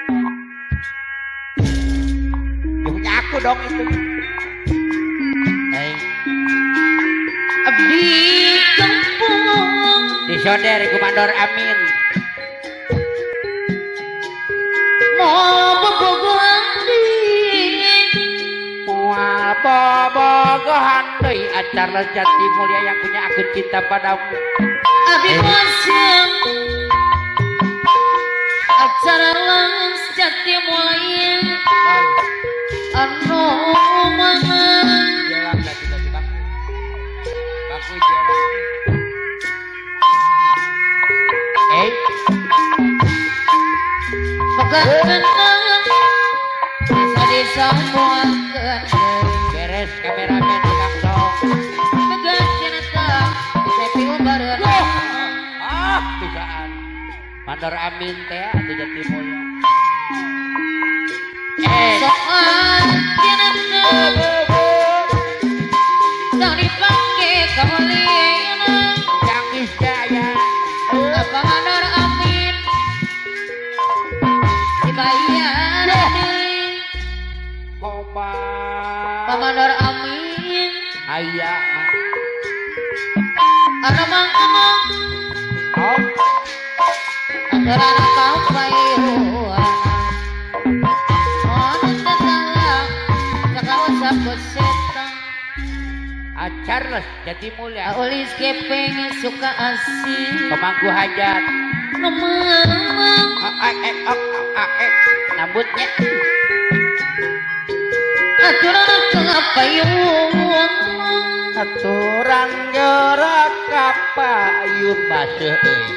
Ya punya aku dong itu. Hey. Abdi kempung Disodor Komandor Amin. Mau bobogohan deui. Moal bobogohan deui acara Jati Mulia yang punya aku cinta padamu. Abi bosen acara Las Jati Mulia anu mana Jewang tadi tadi bangku. Bangku jewang. Eh, pegangan desa-desa muakeun beres kameramen tukang song. Pegang cinta sepi ubareun. Ah, bisaan. Mandor Amin teh atuh Jati Mulia. Eh, Soal cinta tong dipake kaulina. Cangis Jaya. Mandor Amin dibayar deui. Koma. Mandor Amin Aya mah. Anu mang Oh, aturan kapayuan. Ono tetangga kakausap ku setan. Ah, Charles Jati Mulia. Aulis kepeng suka asih. Pemangku hajat. Ngomong Ah, eh, eh, oh, ah, eh. Rambutnya. Aturan kapayuan. Aturan gerak kapayun baseuh euy.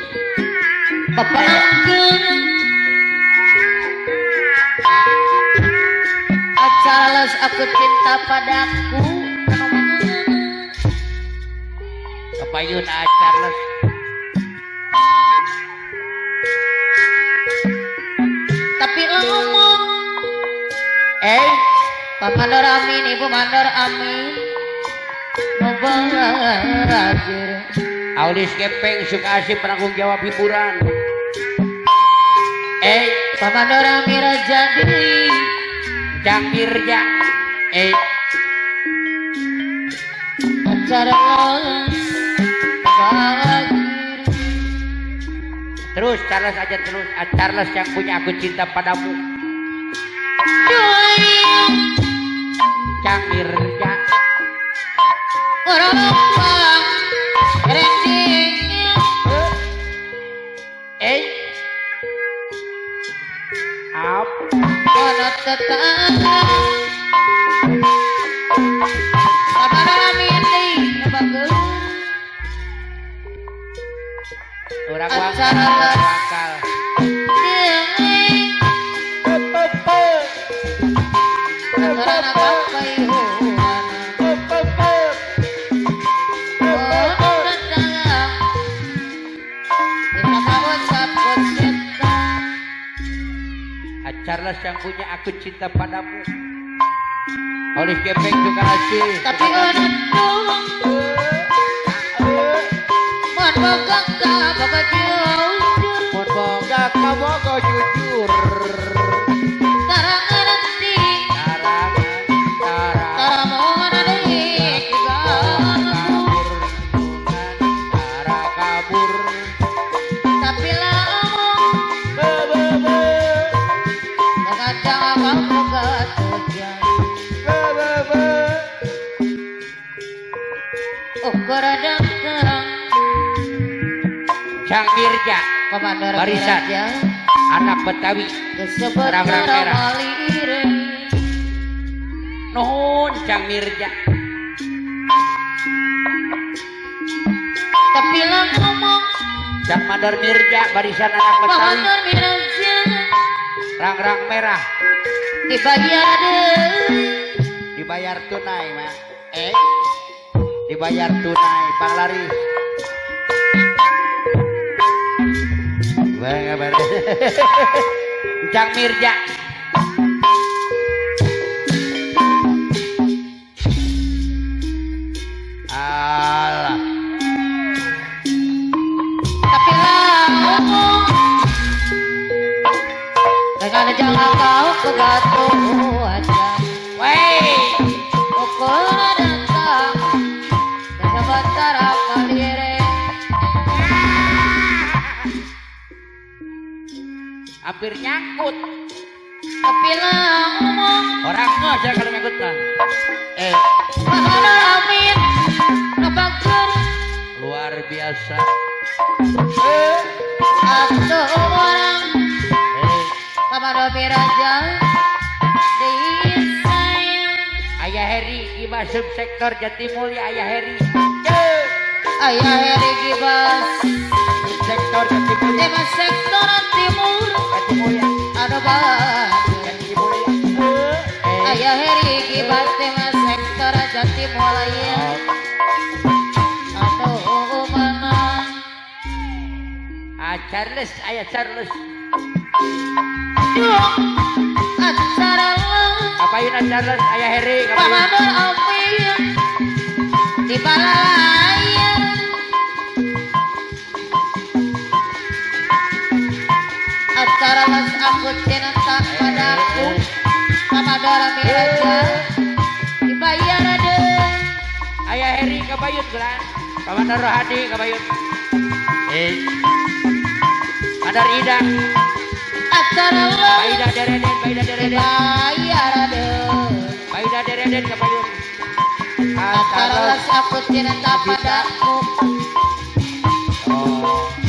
Bapak angkeun Charles aku cinta padaku. Kapayun ah Charles. Tapi ngomong Eh, Pak Mandor Amin, Ibu Mandor Amin Mubazir. Aulis Kepeng suka asih penanggung jawab hiburan. Eh, Pak Mandor Amin Raja deui. Cang Mirja. Eh, Charles Bagir. Terus Charles aja terus. Ah, Charles yang punya aku cinta padamu. Cang Mirja. Orang lupa rending. Eh. Ap. Kono tetangga Pak Mandor Amin deui nu bagus. Urang Acara wangkal, les. Wangkal. Deui aturan kapayuan. Kono tetangga desa kausap ku setan. Ah, Charles yang punya aku cinta padamu. Aulis Kepeng suka asih. Tapi ono dong mun boga ka boga jujur. Mun boga ka boga jujur. Tara ngerti Tarangan tara. Tara mohon deui diganggu. Kabur tara kabur. Tapi lamun Be be be kakacang ka boga tujuan. Be be be. Ukur datang Cang Mirja, Komandor Barisan. Mirja anak Betawi. Disebut Rang-rang merah. malire. Nuhun Cang Mirja. Tapi lah ngomong Cang Mandor Mirja, barisan anak Betawi. Komandor Mirja Rang-rang merah. Dibayar deui. Dibayar tunai mah. Eh, dibayar tunai panglaris. Bang, bang. Cang Mirja. Alah. Tapi lah ngomong Dengan jangan kau kegatu aja. Wey, pukul datang dan sementara kalire. Hampir nyangkut. Tapi lah ngomong. Orang aja kalau nyangkut kan. Pahala amin. Ngebagur. Luar biasa. Atau orang. Pamado Raja di sayang. Ayah Heri Gibas subsektor Jatimulya. Ayah Heri. Ayah Heri Gibas subsektor Jatimulya. Lima sektor timur. Jatimulya. Anu Jatimulya. Ayah Heri Gibas lima sektor Jatimulya. Anu mana? Ah Charles, ayah Charles. Acara kapain Charles, ayah Heri kapain. Pamanor Amin di Balalayan. Acara mas aku cinta padaku. Pamanor Amin aja dibayar deh. Ayah Heri kabayun gelan. Pamanor Rohadi kabayun. Mandor Ida. Acara lo Baida dereden, baida dereden. Dibayar deh. Baida dereden kabayun. Acara les aku cinta padaku.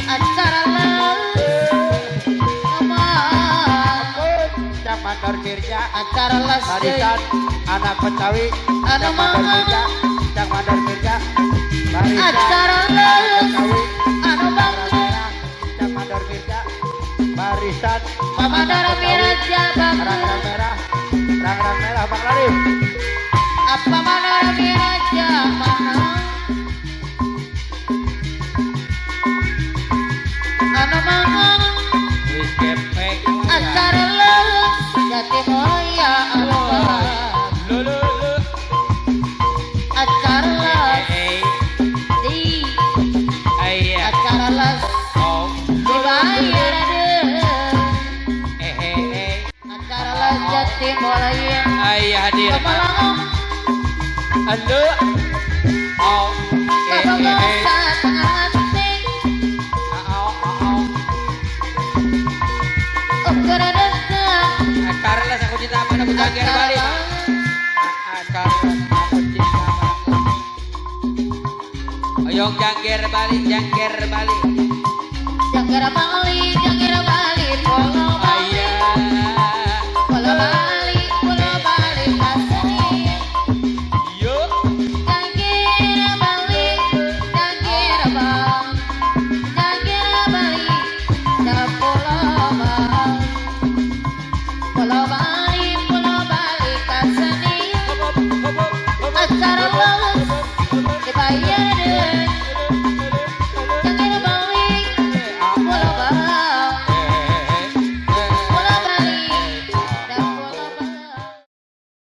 Acara les sama Cak Mandor Mirja. Acara les barisan anak Betawi. Anu Cak Mandor Mirja. Cak Mandor Mirja. Barisan acara anak les Betawi. Anu Merah. Cak Mandor Mirja. Barisan Pamanor Miraja rang-rang bagus. merah, rang-rang merah Bang Larif. Apa Manor Miraja mana? Anu mana? Wis gepek. Acara les Jatimulya anu Lu lu lu. Acara les di Ayah. acara les Oh. dibayar deh. Acara les Jatimulya. Ayah hadir. Kemalang Halo. Oh. Carlos aku cinta padaku jangkir balik. Carlos aku cinta padaku. Oyong jangkir balik, jangkir balik. Jangkir balik, jangkir balik, pulau balik. Pulau balik, pulau balik kasih. Yo. Jangkir balik, jangkir balik, jangkir balik, pulau balik. Pulau balik.